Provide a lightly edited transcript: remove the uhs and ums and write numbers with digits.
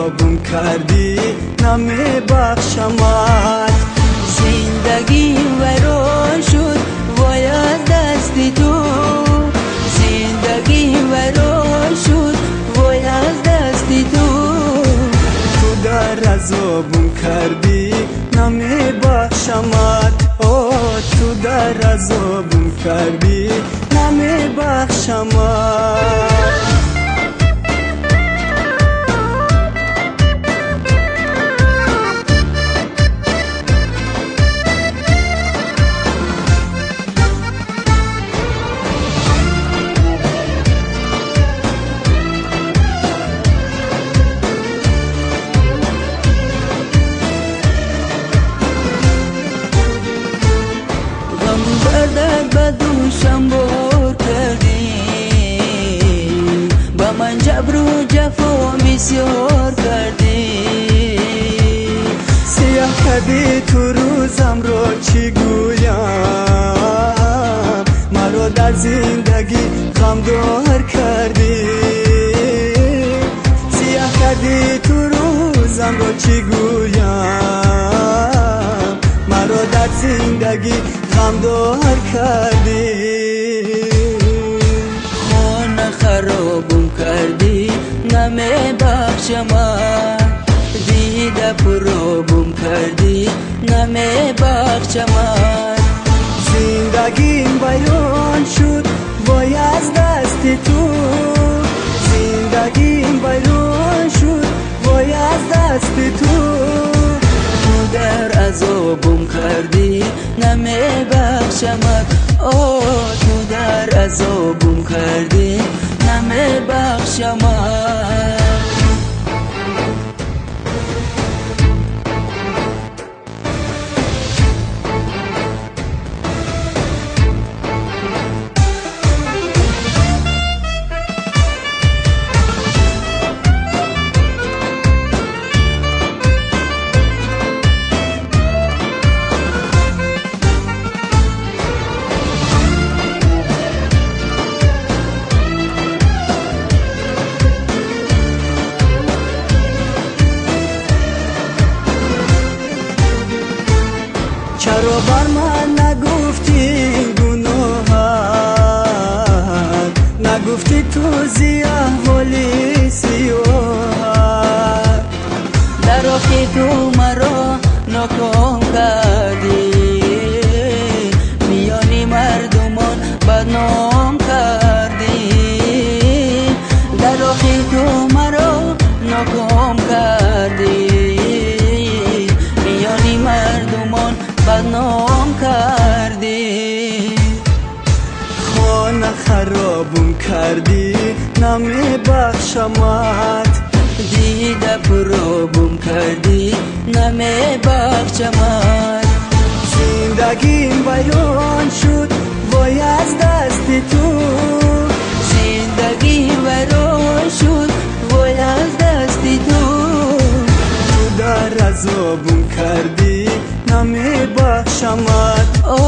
харобум кардӣ намебахшамат. Зиндагим вайрон шуд вой аз дасти ту, зиндагим вайрон шуд вой аз дасти ту. Ту дар азобум кардӣ намебахшамат, о ту дар азобум кардӣ намебахшамат. Ба дӯшам бор кардӣ, ба ман ҷабру ҷафо бисёр кардӣ. Сиёҳ кардӣ ту рӯзамро чӣ гӯям, маро дар зиндагӣ ғамдор кардӣ. Сиёҳ кардӣ ту рӯзамро чӣ гӯям, маро дар зиндагӣ ғамдор кардӣ. Хона харобум кардӣ намебахшамат, дида пуробум кардӣ намебахшамат. Зиндагим вайрон шуд вой аз дасти ту, зиндагим вайрон шуд вой аз дасти ту. Ту дар азобум кардӣ намебахшамат, о ту дар азобум кардӣ намебахшамат. Чаро бар ман нагуфтӣ гуноҳат, нагуфтӣ ту зи аҳволи сиёҳат. Дар охир ту маро ноком кардӣ, миёни мардумон бадном кардӣ. Дар охир ту маро ноком кардӣ, миёни мардумон бадном кардӣ. Хона харобум кардӣ намебахшамат, дида пуробум кардӣ намебахшамат. Зиндагим вайрон шуд вой аз дасти ту, зиндагим вайрон шуд вой аз дасти ту. Ту дар азобум кардӣ намебахшамат, о